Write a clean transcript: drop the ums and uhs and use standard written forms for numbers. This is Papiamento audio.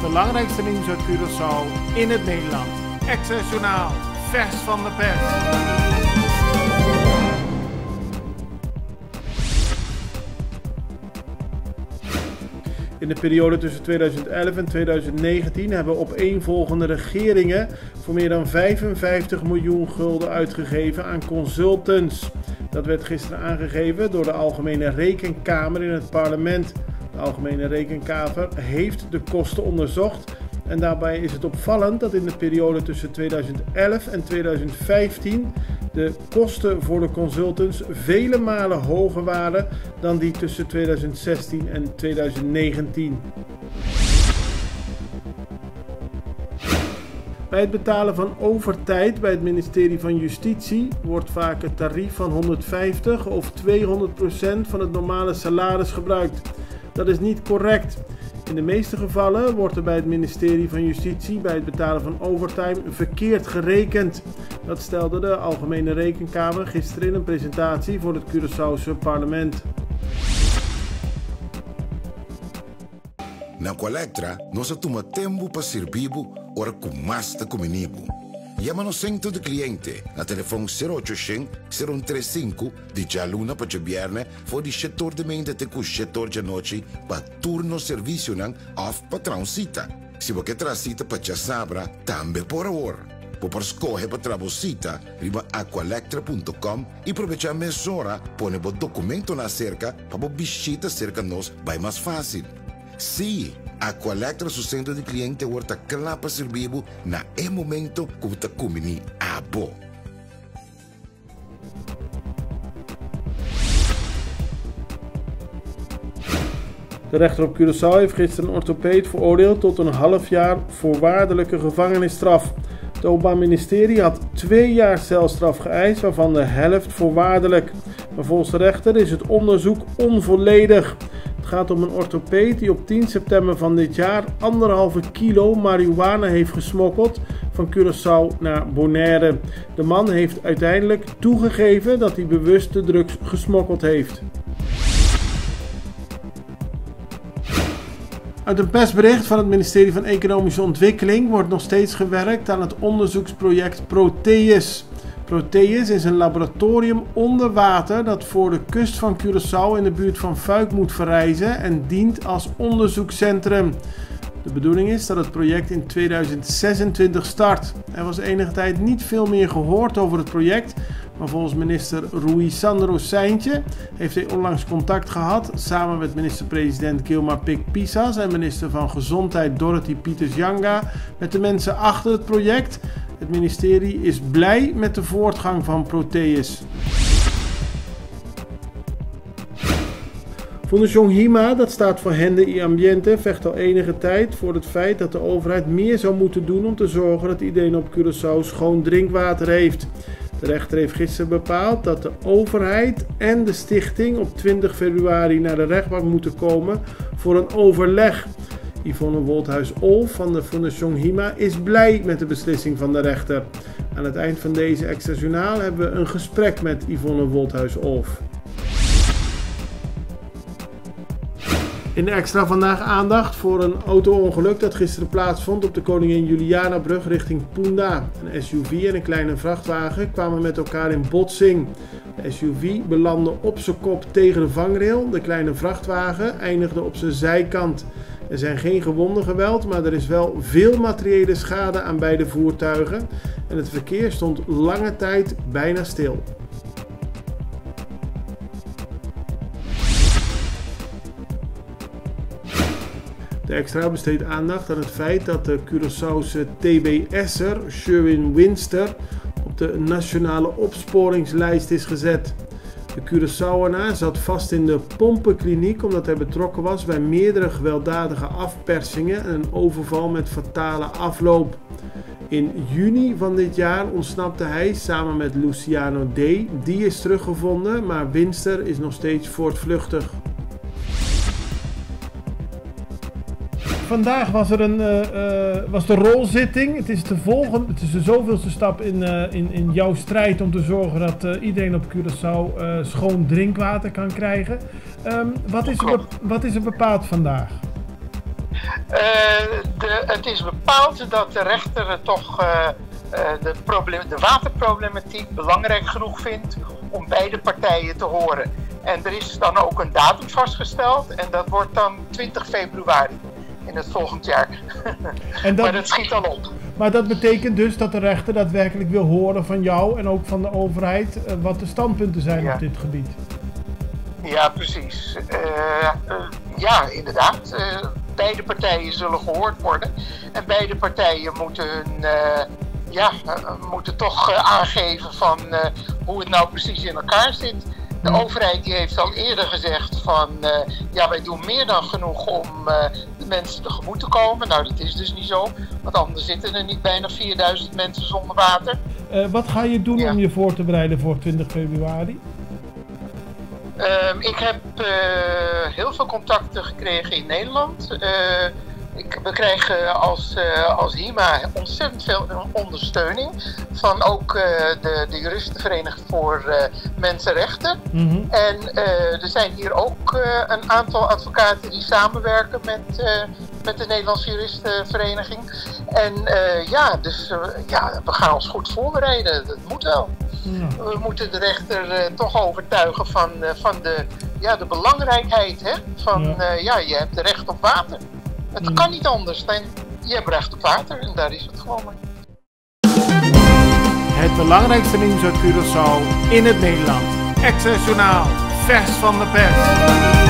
belangrijkste nieuws uit Curaçao in het Nederlands. Extra Journaal, vers van de pers. In de periode tussen 2011 en 2019 hebben opeenvolgende regeringen voor meer dan 55 miljoen gulden uitgegeven aan consultants. Dat werd gisteren aangegeven door de Algemene Rekenkamer in het parlement. De Algemene Rekenkamer heeft de kosten onderzocht en daarbij is het opvallend dat in de periode tussen 2011 en 2015 de kosten voor de consultants vele malen hoger waren dan die tussen 2016 en 2019. Bij het betalen van overtijd bij het ministerie van Justitie wordt vaak het tarief van 150 of 200% van het normale salaris gebruikt. Dat is niet correct. In de meeste gevallen wordt er bij het ministerie van Justitie bij het betalen van overtime verkeerd gerekend. Dat stelde de Algemene Rekenkamer gisteren in een presentatie voor het Curaçaose parlement. Na Aqualectra, nos ta tuma tempu pa sirbi bo ora ku mas ta kumini bo. Yama nos Sentro di Kliente na telefòn sero ocho shen, sero un tres sinku di djaluna pa djabièrnè for di shetor di meinta te ku shetor djanochi pa tur nos servisionan òf pa traha un sita. Si bo ke traha sita pa djasabra, tambe por awor. Bo por skohe pa traha bo sita riba aqualectra punto com i probechá mesora pone bo dokumentonan aserka pa bo bishita serka nos bai mas fásil. Sí, Aqualectra su sentro di kliente awor ta kla pa sirbi bo na e momento ku bo ta kumbiní abo. De rechter op Curaçao heeft gisteren een orthopeed veroordeeld tot een half jaar voorwaardelijke gevangenisstraf. Het Openbaar Ministerie had 2 jaar celstraf geëist, waarvan de helft voorwaardelijk. Maar volgens de rechter is het onderzoek onvolledig. Het gaat om een orthopeed die op 10 september van dit jaar anderhalve kilo marihuana heeft gesmokkeld van Curaçao naar Bonaire. De man heeft uiteindelijk toegegeven dat hij bewust de drugs gesmokkeld heeft. Uit een persbericht van het ministerie van Economische Ontwikkeling wordt nog steeds gewerkt aan het onderzoeksproject Proteus. Proteus is een laboratorium onder water dat voor de kust van Curaçao in de buurt van Fuik moet verrijzen en dient als onderzoekscentrum. De bedoeling is dat het project in 2026 start. Er was enige tijd niet veel meer gehoord over het project, maar volgens minister Ruisandro Cijntje heeft hij onlangs contact gehad samen met minister-president Gilmar Pik Pisas en minister van Gezondheid Dorothy Pieters-Janga met de mensen achter het project. Het ministerie is blij met de voortgang van Proteus. Fundación HIMA, dat staat voor Hende y Ambiente, vecht al enige tijd voor het feit dat de overheid meer zou moeten doen om te zorgen dat iedereen op Curaçao schoon drinkwater heeft. De rechter heeft gisteren bepaald dat de overheid en de stichting op 20 februari naar de rechtbank moeten komen voor een overleg. Yvonne Wolthuis-Olf van de Fundación HIMA is blij met de beslissing van de rechter. Aan het eind van deze extra journaal hebben we een gesprek met Yvonne Wolthuis-Olf. In de extra vandaag aandacht voor een auto-ongeluk dat gisteren plaatsvond op de Koningin Julianabrug richting Punda. Een SUV en een kleine vrachtwagen kwamen met elkaar in botsing. De SUV belandde op zijn kop tegen de vangrail. De kleine vrachtwagen eindigde op zijn zijkant. Er zijn geen gewonden geweld, maar er is wel veel materiële schade aan beide voertuigen. En het verkeer stond lange tijd bijna stil. De Extra besteedt aandacht aan het feit dat de Curaçaose T B S'er Sherwin Winster op de nationale opsporingslijst is gezet. De Curaçaoenaar zat vast in de pompenkliniek omdat hij betrokken was bij meerdere gewelddadige afpersingen en een overval met fatale afloop. In juni van dit jaar ontsnapte hij samen met Luciano D. Die is teruggevonden, maar Winster is nog steeds voortvluchtig. Vandaag was er was de rolzitting. Het is de volgende, het is de zoveelste stap in jouw strijd om te zorgen dat iedereen op Curaçao schoon drinkwater kan krijgen. Wat is er bepaald vandaag? De, het is bepaald dat de rechter toch de, probleem, de waterproblematiek belangrijk genoeg vindt om beide partijen te horen. En er is dan ook een datum vastgesteld en dat wordt dan 20 februari in het volgend jaar. En dat, Maar dat schiet al op. Maar dat betekent dus dat de rechter daadwerkelijk wil horen van jou en ook van de overheid wat de standpunten zijn op dit gebied. Ja, precies. Ja, inderdaad. Beide partijen zullen gehoord worden. En beide partijen moeten hun, ja, moeten toch aangeven van hoe het nou precies in elkaar zit. De overheid die heeft al eerder gezegd van ja, wij doen meer dan genoeg om de mensen tegemoet te komen. Nou, dat is dus niet zo, want anders zitten er niet bijna 4000 mensen zonder water. Wat ga je doen om je voor te bereiden voor 20 februari? Ik heb heel veel contacten gekregen in Nederland. We krijgen als HIMA ontzettend veel ondersteuning van ook de Juristenvereniging voor Mensenrechten. En er zijn hier ook een aantal advocaten die samenwerken met de Nederlandse Juristenvereniging. En ja, dus ja, we gaan ons goed voorbereiden. Dat moet wel. We moeten de rechter toch overtuigen van de, ja, de belangrijkheid, hè? Van ja, je hebt recht op water. Het kan niet anders dan je hebt recht op water en daar is het gewoon mee. Het belangrijkste nieuws uit Curaçao in het Nederland. Extra Journaal, vers van de pers.